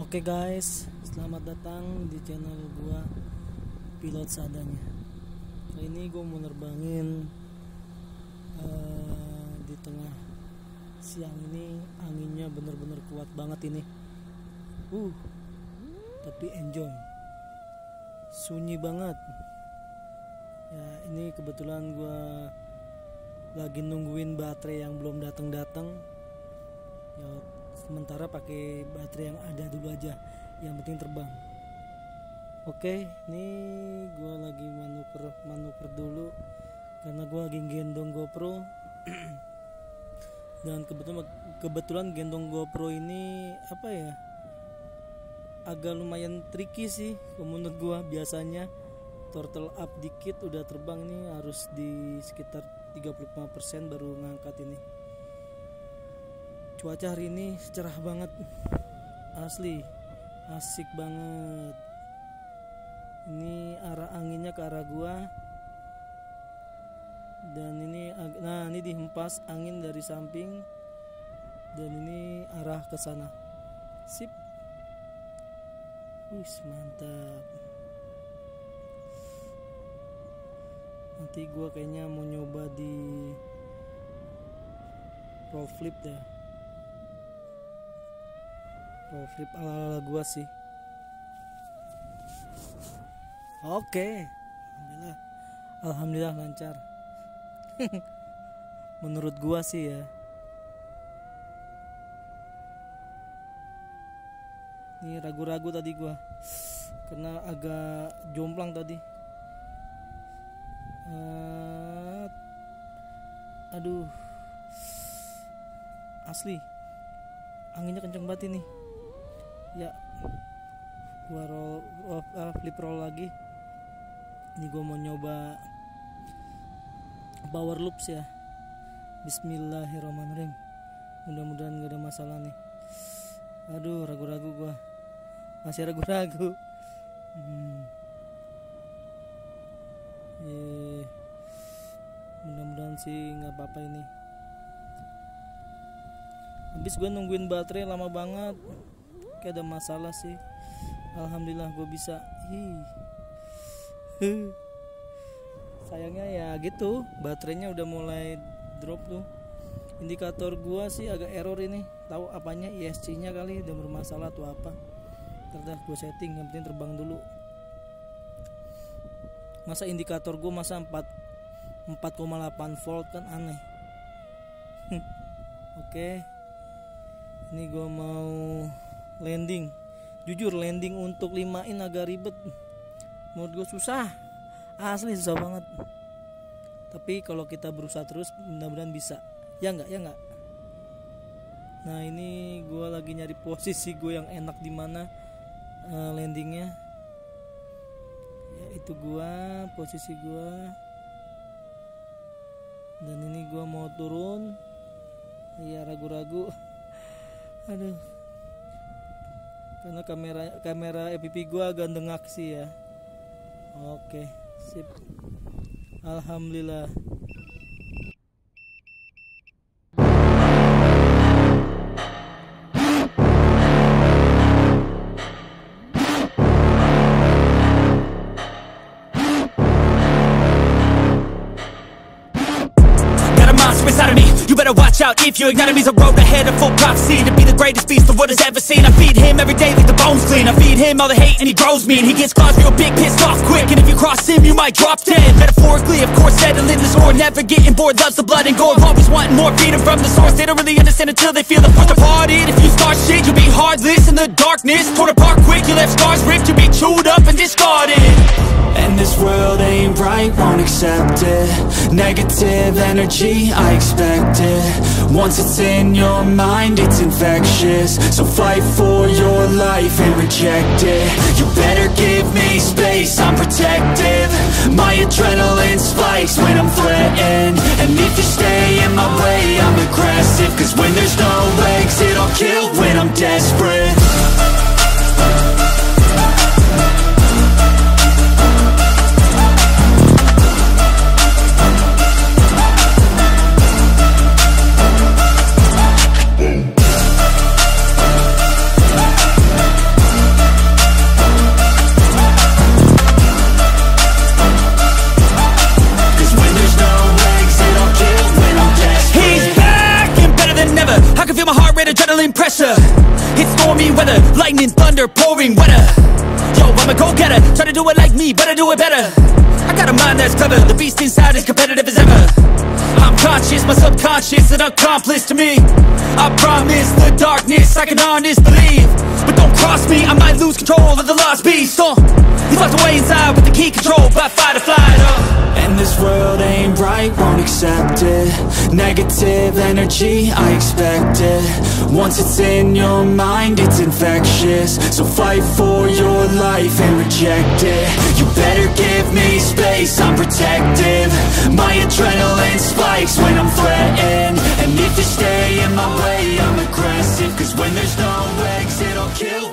Oke guys, selamat datang di channel gua Pilot Seadanya. Kali ini gua mau nerbangin di tengah siang ini, anginnya bener-bener kuat banget ini. Tapi enjoy. Sunyi banget. Ya, ini kebetulan gua lagi nungguin baterai yang belum datang-datang. Ya, sementara pakai baterai yang ada dulu aja, yang penting terbang. Oke, ini gue lagi manuver dulu karena gue lagi gendong GoPro. Dan kebetulan gendong GoPro ini apa ya, agak lumayan tricky sih menurut gue. Biasanya throttle up dikit udah terbang, ini harus di sekitar 35% baru ngangkat ini. Cuaca hari ini cerah banget, asli asik banget. Ini arah anginnya ke arah gua, dan ini dihempas angin dari samping, dan ini arah ke sana. Sip, mantap. Nanti gua kayaknya mau nyoba di roll flip deh. Roll flip ala-ala gua sih. Oke, Alhamdulillah lancar. Menurut gua sih ya. Ini ragu-ragu tadi gua karena agak jomplang tadi. Aduh, asli anginnya kenceng banget ini. Ya, gua flip roll lagi. Ini gua mau nyoba power loops ya. Bismillahirrahmanirrahim. Mudah-mudahan gak ada masalah nih. Aduh, ragu-ragu gua. Masih ragu-ragu. Mudah-mudahan sih nggak apa-apa ini. Habis gue nungguin baterai lama banget, kayak ada masalah sih. Alhamdulillah gue bisa. Sayangnya ya gitu, baterainya udah mulai drop tuh. Indikator gue sih agak error ini. Tahu apanya, ISC-nya kali udah bermasalah atau apa. Terus gue setting, yang penting terbang dulu. Masa indikator gue masa 4,8 volt kan aneh. Oke. Ini gue mau landing. Jujur landing untuk 5-in agak ribet. Menurut gue susah. Asli susah banget. Tapi kalau kita berusaha terus, mudah-mudahan bisa. Ya enggak. Nah, ini gue lagi nyari posisi gue yang enak di mana landingnya. Ya, itu gue posisi gue. Dan ini gue mau turun. Ya, ragu-ragu. Aduh, karena kamera FPV gua agak dengak sih ya. Oke, sip. Alhamdulillah. Inside of me, you better watch out. If you ignite me's a road ahead of full prophecy to be the greatest beast the world has ever seen. I feed him every day like the bones clean. I feed him all the hate and he grows me, and he gets claws real big, pissed off quick. And if you cross him, you might drop dead. Metaphorically, of course, settling the score, never getting bored, loves the blood and gore, always wanting more, freedom from the source. They don't really understand until they feel the force departed. If you start shit, you'll be heartless in the darkness, torn apart quick. You left scars ripped, you'll be chewed up and discarded. And this world ain't right, won't accept it. Negative energy, I expect it. Once it's in your mind, it's infectious. So fight for your life and reject it. You better give me space, I'm protective. My adrenaline spikes when I'm threatened. And if you stay in my way, I'm aggressive. Cause when there's no exit, I'll kill when I'm desperate. ignoring pressure. It's stormy weather, lightning, thunder, pouring weather. Yo, I'm a go-getter, try to do it like me, but I do it better. I got a mind that's clever, the beast inside is competitive as ever. I'm conscious, my subconscious, an accomplice to me. I promise the darkness, I can honest believe. But don't cross me, I might lose control of the lost beast. He's locked away inside with the key controlled by fight or flight. And this world ain't right, won't accept it. Negative energy, I expect it. Once it's in your mind, it's infectious. So fight for your life and reject it. You better give me space, I'm protective. My adrenaline spikes when I'm threatened. And if you stay in my way, I'm aggressive. Cause when there's no exit, I'll kill